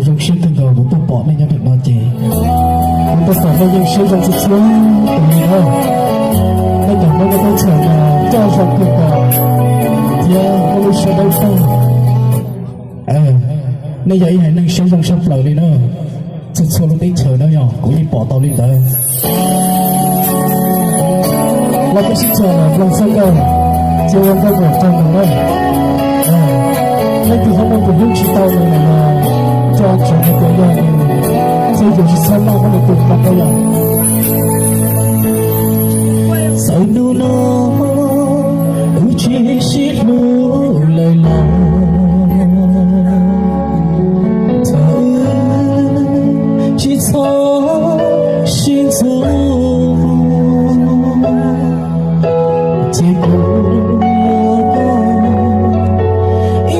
Zoo siab kawg nkaus kuv tuaj pom nej nyob ntawm no ces kuv tuaj pom nej yeej siab zoo txhua txhua tus li na. Nej cov Hmoob nyob teb chaws no coj zoo kawg nkaus thiab muaj lub siab dawb paug. Nej yog ib haiv neeg siab zoo siab plaws li na. Txhua txhua lub teb chaws no yog kuv yeej pom tau li ntawd. Los peb sib txog mloog xab nkauj, cia ua nkauj nkaus rau nws na. Leej twg ho muaj tus hlub tsis tau nws los coj tsuav hais tias yog nws, thiaj yuav tsis txhob noj muab nws tus no rau yom. Txawm hnub no kuv tsis sib hlub lawm los, thov wb tsis txhob sib ntxub, ces kuv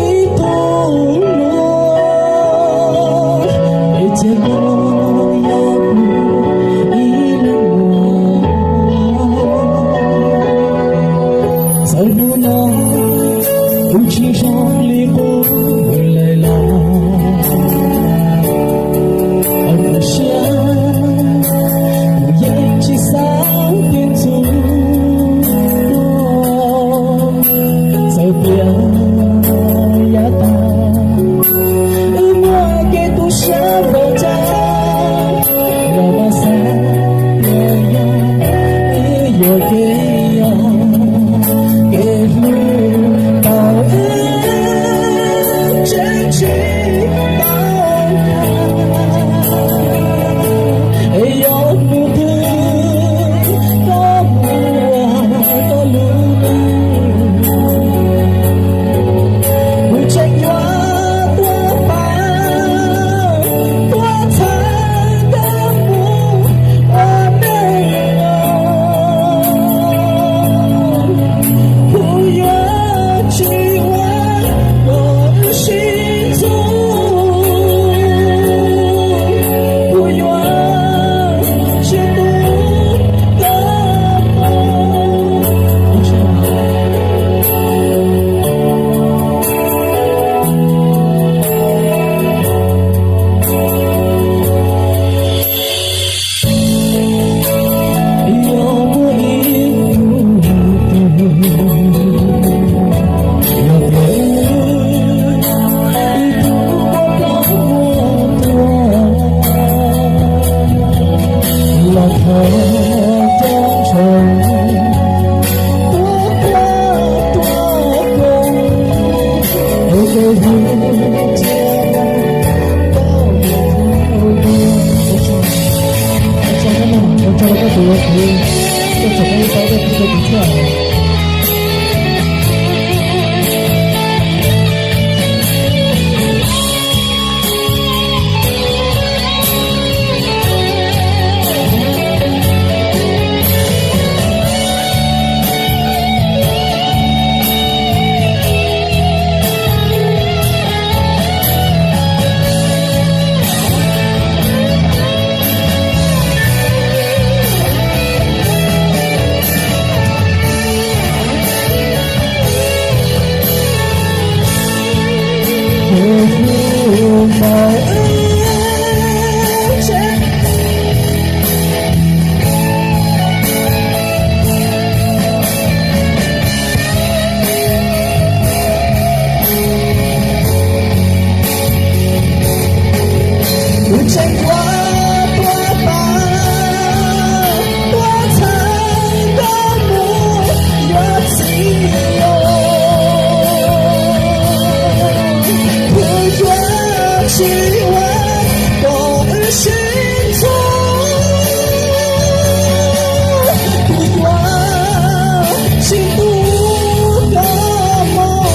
ib tug hlub, ces kuv yog ib leeg muaj. Txawm hnub no kuv tsis zoo li qub lawm los, kuv siab kuv yeej tsis xav tias ntxub. Txawm tias yav tag wb muaj kev tu siab npaum cas, los mas xav tias yog wb yuam kev, yog kev hlub tau wb tseem tsis tau, es yog hnub twg koj mus ua koj lub neej, kuv tseem yuav tuaj pab, tuaj txhawb koj mus ua neej os. Kuv yuav tsis ua kom wb sib ntxub, kuv yuav tsis tu koj mus. Yog muaj ib tug twg, yog tias ib tug muaj plaub muaj ntug, los thov coj ntshaw tuaj, tuaj, tuaj koob, es kev hlub cia tau mus dhau. Ua tsaug, ua tsaug rau koj tus, ua tsaug rau koj tus, ua tsaug rau koj tus thiab. Kuv tseem yuav tuaj pab, tuaj txhawb koj mus yuav txiv os. Kuv yuav tsis ua kom wb sib ntxub, kuv yuav tsis tu koj mus.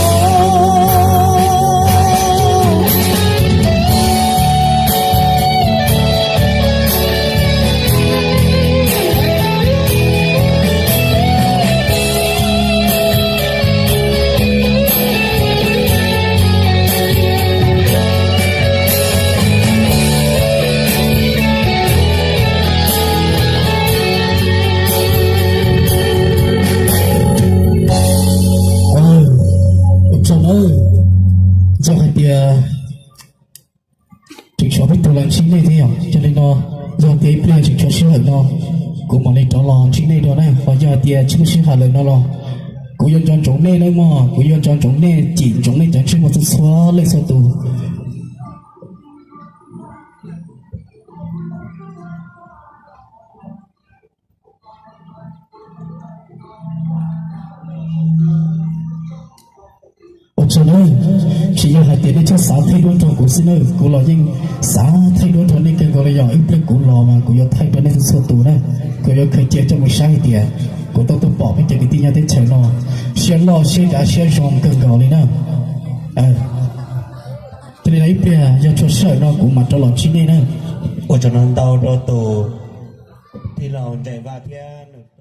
Tseem tshuav peb tug los ntsib nej thiab yom. Yog li no, yog tias ib pliag tseem tshuav sij hawm no, kuv mam li rov los ntsib nej dua na. Ho yog hais tias tsis muaj sij hawm lawm no los kuv yuav nco ntsoov nej nawb mog, kuv yuav nco ntsoov nej, cim ntsoov nej cov ntsej muag txhua txhua leej txhua tus. Ua tsaug nawb, tsis yog hais tias nej txhob xav thaij duab nrog kuv xwb nawb, kuv los yeej xav thaij duab nrog nej kawg nkaus li. Yog ib pliag kuv los mas kuv yuav thaij rau nej txhua txhua tus na. Kuv yuav khaws cia coj mus saib hais tias kuv tau tuaj pom peb cov kwv tij nyob teb chaws no siab loj siab dav siab zoo kawg nkaus li na. Cia li ib pliag yog tshuav sij hawm no kuv mam rov los ntsib nej na. Ua tsaug ntau rau tus tij laug Ntxawm Vaj thiab